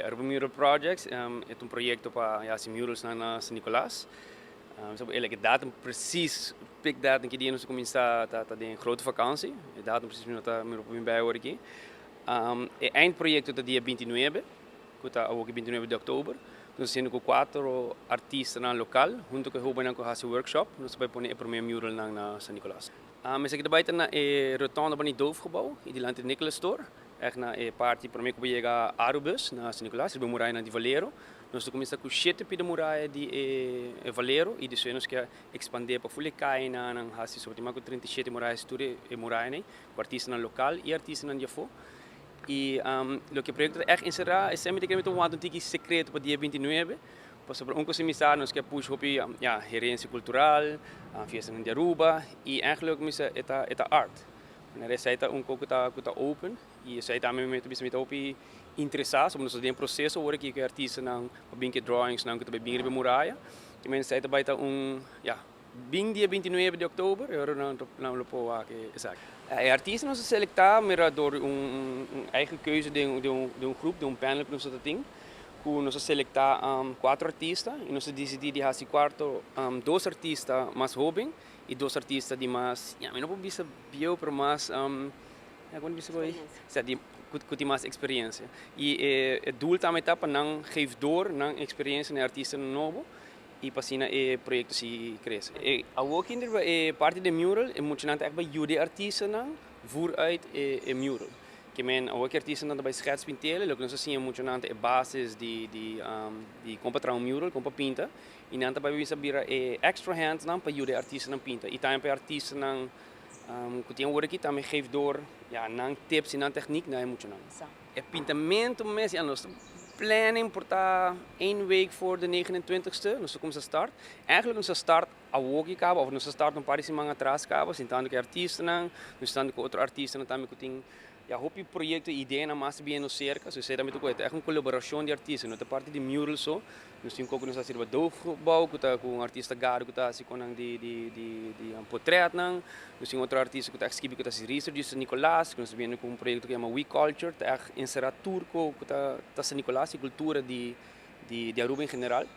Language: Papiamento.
Aruba Mural Projects e ta un proyecto pa haci murals na San Nicolas. So e datum precies, pik datum ki dia nos a cuminsa ta den grote vakantie. E datum precies mi no ta mi no por bin bij awor aki. E eindproyecto ta dia 29, cu ta awoki 29 di october. Nos ta haciendo cu cuatro artistanan local hunto cu e hobennan cu haci workshop. Nos ta bay pone e prome muralnan na San Nicolas. Esaki ta bay ta na e rotonde ban di Doofgebouw y dilanti di Nicholas Store. Echt na e parti prome cu bo yega Arubus na San Nicolas, riba e murayanan di Valero. Nos ta cuminsa cu shete pida muraya di e Valero y despues nos kier expande pa ful e cayanan, haci sobre mas cu 37 muraya tur e murayanan cu artistanan local y artistanan di afo. Y loke e proyecto ta echt encera, esey mi ta kere mi ta wanta un tiki secreto pa dia 29, pasobra un cos mi sa, nos kier push hopi, ya, herencia cultural, fiestanan di Aruba y eigenlijk mi sa e ta art. Manera esey ta un poco cu ta open y esey tambe mi ta bisa mi ta hopi interesa, so nos ta den proceso awor aki cu e artistanan pa bin cu e drawings nan cu ta bay bin riba e muraya. Y men esey ta bay ta un, ja, bin dia 29 di october y ora nan lo por wak esaki. E artista nos a selecta mira door un eigen keuze di un groep, di un panel cu nos ta tin, cu nos a selecta cuatro artista y nos a dicidi di haci cuatro, dos artista mas hoben y dos artista di mas, ja, mi no por bisa bieu, pero mas, ja, con bisa cu sea, di cu tin mas experiencia. Y e doel tambe ta pa nan geef door nan experiencia na artista nobo y pa asina e proyecto sigui crece. E awo kinder e parti di mural e muchanan ta echt bay yuda e artistanan voer uit e mural. Ke men awo ki artistanan ta bay schets pintele, loke nos a siña muchanan ta e basis di con pa traha un mural, con pa pinta y nan ta bay bisa bira e extra hands nan pa yuda e artistanan pinta. Y tambe pa e artistanan cu tin awor aki tambe geef door, ja, nan tips y nan techniek na e muchanan. E pintamento mes, ja, nos planning por ta één week voor de 29ste, nos cuminsa start. Eigenlijk nos start awoki caba, of nos start un par di siman atras caba, sintando cu artistanan, nos sintando cu otro artistanan tambe cu tin, ja, hopi proyecto y ideanan mas bien cerca, so esey tambe ta echt un colaboracion di artista, no ta parti di mural so. Nos tin cu nos a haci Doofgebouw, cu ta cu un artista gado cu ta haci cu nan di un portretnan. Nos tin otro artista cu ta skirbi, cu ta haci research di San Nicolas, cu nos ta bin cu un proyecto cu yama We Culture, ta echt encera tur cu ta San Nicolas y cultura di Aruba en general.